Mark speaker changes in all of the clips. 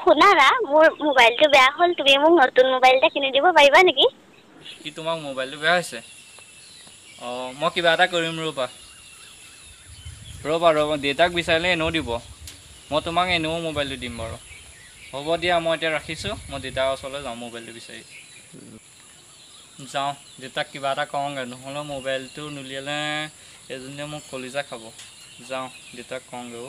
Speaker 1: শুনা না, মোৰ মোবাইলটো বেয়া হ'ল, তুমি মোক নতুন মোবাইল এটা কিনি দিব পাৰিবা নেকি?
Speaker 2: কি তোমাক মোবাইলটো বেয়া হৈছে? অঁ, মই কিবা এটা কৰিম, ৰ'বা ৰ'বা ৰ'বা, দেউতাক বিচাৰিলে এনেও দিব, মই তোমাক এনেও মোবাইলটো দিম বাৰু। হ'ব দিয়া, মই এতিয়া ৰাখিছোঁ, মই দেউতাৰ ওচৰলৈ যাওঁ, মোবাইলটো বিচাৰি যাওঁ, দেউতাক কিবা এটা কওঁগৈ, নহ'লে মোবাইলটো নুলিয়ালে এজনীয়ে মোক কলিজা খাব। যাওঁ দেউতাক কওঁগৈ।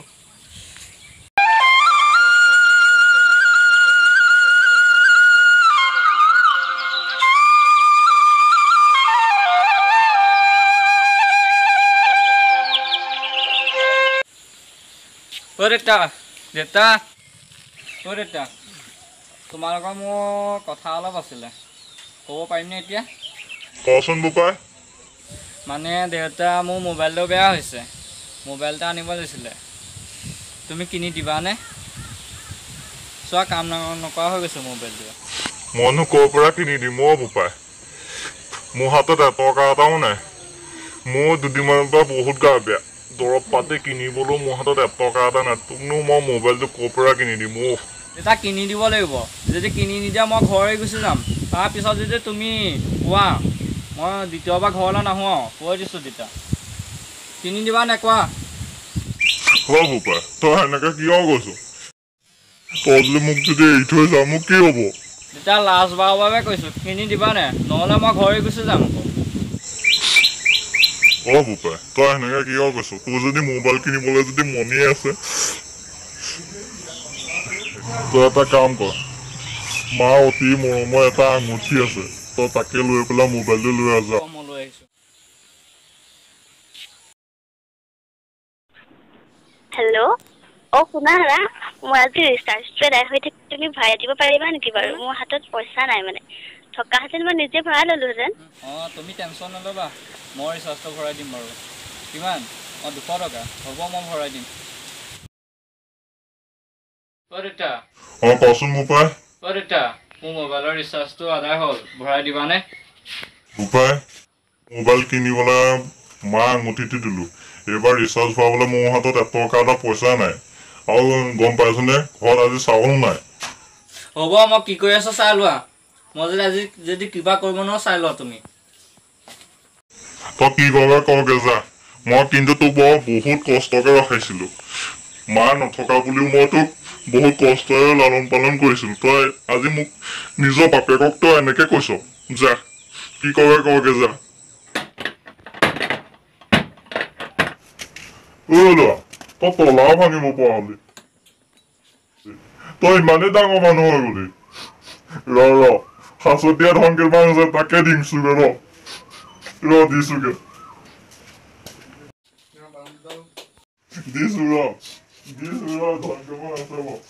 Speaker 2: অ' অ' দেউতা, দেউতা, অ' দেউতা, তোমালোকৰ মোৰ কথা অলপ আছিলে, ক'ব পাৰিমনে এতিয়া?
Speaker 3: কচোন বোপাই।
Speaker 2: মানে দেউতা, মোৰ মোবাইলটো বেয়া হৈছে, মোবাইল এটা আনিব লাগিছিলে, তুমি কিনি দিবানে? চোৱা, কাম নকৰা হৈ গৈছে মোবাইলটো।
Speaker 3: মইনো ক'ৰ পৰা কিনি দিম অ' বোপাই, মোৰ হাতত এটকা এটাও নাই। মোৰ দুদিনমানৰ পৰা বহুত গা বেয়া, দৰৱ পাতি কিনিবলৈও মোৰ হাতত এটকা এটা নাই। তোকনো মই মোবাইলটো ক'ৰ পৰা কিনি দিম অ'?
Speaker 2: দেউতা, কিনি দিব লাগিব, যদি কিনি নিদিয়া মই ঘৰলৈ গুচি যাম। তাৰপিছত যদি তুমি কোৱা মই দ্বিতীয়বাৰ ঘৰলৈ নাহোঁ আৰু, কৈ দিছোঁ দেউতা। কিনি দিবা নে কোৱা?
Speaker 3: অ' বোপাই, তই এনেকৈ কিয় কৈছ? তই যদি মোক যদি এৰি থৈ যাৱ, মোক কি হ'ব?
Speaker 2: দেউতা, লাষ্টবাৰৰ বাবে কৈছোঁ, কিনি দিবা নে? নহ'লে মই ঘৰলৈ গুচি যাম আকৌ।
Speaker 3: অ' বোপাই, তই এনেকৈ কিয় কৈছ? তোৰ যদি মোবাইল কিনিবলৈ যদি মনেই আছে, তই এটা কাম কৰ, মা অতি মৰমৰ এটা আঙুঠি আছে, তই তাকে লৈ পেলাই মোবাইলটো লৈ আহ যা।
Speaker 2: মই লৈ আহিছোঁ।
Speaker 1: হেল্ল', অ' শুনা না, মোৰ আজি ৰিচাৰ্জটো এদাই হৈ থাকিল, তুমি ভৰাই দিব পাৰিবা নেকি বাৰু? মোৰ হাতত পইচা নাই, মানে থকাহেঁতেন মই নিজে ভৰাই ল'লোহেঁতেন।
Speaker 2: অঁ, তুমি টেনশ্যন নল'বা, মই ৰিচাৰ্জটো ভৰাই দিম বাৰু। কিমান? অঁ, 200 টকা হ'ব, মই ভৰাই দিম। অ' দেউতা।
Speaker 3: অঁ, কচোন বোপাই।
Speaker 2: অ' দেউতা, মোৰ মোবাইলৰ ৰিচাৰ্জটো আদায় হ'ল, ভৰাই দিবানে?
Speaker 3: বোপাই, মোবাইল কিনিবলৈ মা আঙুঠিটো দিলোঁ, এইবাৰ ৰিচাৰ্জ ভৰাবলৈ মোৰ হাতত এটকা এটা পইচা নাই। আৰু গম পাইছনে, ঘৰত আজি চাউল নাই।
Speaker 2: হ'ব, মই কি কৰি আছোঁ চাই লোৱা, মই যদি আজি যদি কিবা কৰিব নোৱাৰোঁ চাই লোৱা তুমি।
Speaker 3: তই কি কৰগে কৰগে যা, মই কিন্তু তোক বৰ বহুত কষ্টকে ৰখাইছিলোঁ, মা নথকা বুলিও মই তোক বহুত কষ্টৰে লালন পালন কৰিছিলোঁ, তই আজি মোক নিজৰ বাপেকক তই এনেকে কৈছ। যা, কি কৰগে কৰগে যা। অ' ল'ৰা, তই তলাও ভাঙিব পৰা হলি, তই ইমানেই ডাঙৰ মানুহ হৈ গলি। ৰ ৰ, সাঁচতীয়া ধন কেইটামান আছে, তাকে দিমছোগে, ৰ ৰ, দিছোগে, দিছো ৰ, দিছো ৰ, ধন কেইটামান আছে ৰ।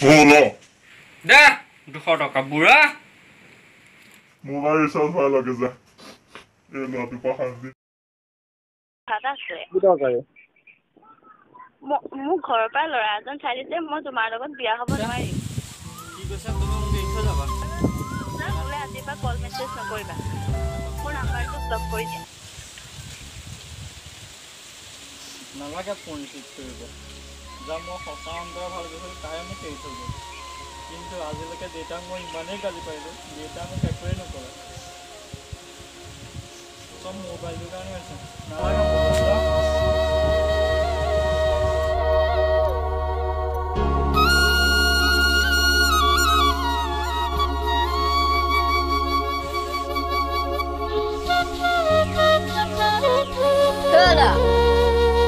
Speaker 3: অ' ল
Speaker 2: দে 200 টকা বুঢ়া।
Speaker 3: মোবাইল ৰিচাৰ্জ ভৰাই লগে যা, এই ল'ৰাটোৰ পৰা শান্তি।
Speaker 1: কথা আছে,
Speaker 2: কি দৰকাৰী?
Speaker 1: মোক ঘৰৰ পৰা ল'ৰা এজন চাই দিছে, মই তোমাৰ লগত বিয়া হ'ব নোৱাৰিম।
Speaker 2: কি কৈছা তুমি? মোক এৰি থৈ যাবা?
Speaker 1: মোলৈ আজিৰ পৰা কল মেছেজ নকৰিবা, মোৰ নাম্বাৰটো ব্লক কৰি দিয়া।
Speaker 2: নালাগে ফোন ৰিচিভ কৰিব, যাক মই সঁচা অন্তৰে ভাল পাইছিলোঁ তাই মোক এৰি থৈ গ'ল। কিন্তু আজিলৈকে দেউতাক মই ইমানেই গালি পাৰিলোঁ, দেউতাই মোক একোৱেই নক'লে। চব মোবাইলটোৰ কাৰণে হৈছে। নালাগে মোবাইল।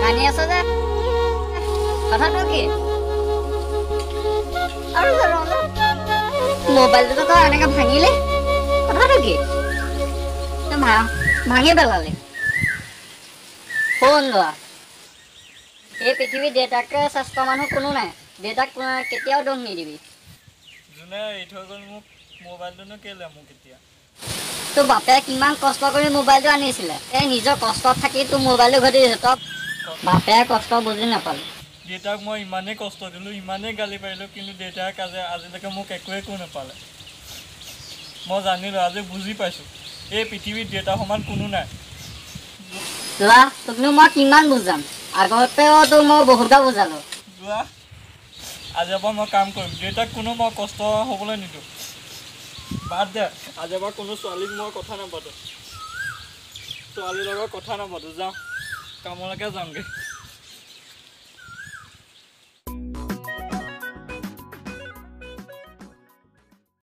Speaker 4: কান্দি আছ যে, কথাটো কি? আৰু মোবাইলটোতো তই এনেকে ভাঙিলি, কথাটো কি? ভাঙি পেলালি। শুন লোৱা, এই পৃথিৱীত দেউতাতকৈ শ্ৰেষ্ঠ মানুহ কোনো নাই, দেউতাক কেতিয়াও দোষ নিদিবি।
Speaker 2: যোনে এৰি থৈ গ'ল মোক, মোবাইলটোনো কেলৈ মোক এতিয়া?
Speaker 4: তোৰ বাপেৰে কিমান কষ্ট কৰি মোবাইলটো আনিছিলে, এই নিজৰ কষ্টত থাকি তোৰ মোবাইলটো ঘটি দিছে, তই বাপেৰে কষ্ট বুজি নাপালি।
Speaker 2: দেউতাক মই ইমানেই কষ্ট দিলোঁ, ইমানেই গালি পাৰিলোঁ, কিন্তু দেউতাই কাজে আজিলৈকে মোক একোৱে একো নাপালে। মই জানিলোঁ, আজি বুজি পাইছোঁ, এই পৃথিৱীত দেউতাৰ সমান কোনো নাই।
Speaker 4: যোৱা, তোকনো মই কিমান বুজাম? আগতেও তোক মই বহুতবাৰ বুজালো।
Speaker 2: যোৱা, আজিৰ পৰা মই কাম কৰিম। দেউতাক কোনো মই কষ্ট হ'বলৈ নিদিওঁ। বাদ দে, আজিৰ পৰা কোনো ছোৱালীক মই কথা নাপাতো, ছোৱালীৰ লগত কথা নাপাতো। যাওঁ, কামলৈকে যাওঁগৈ।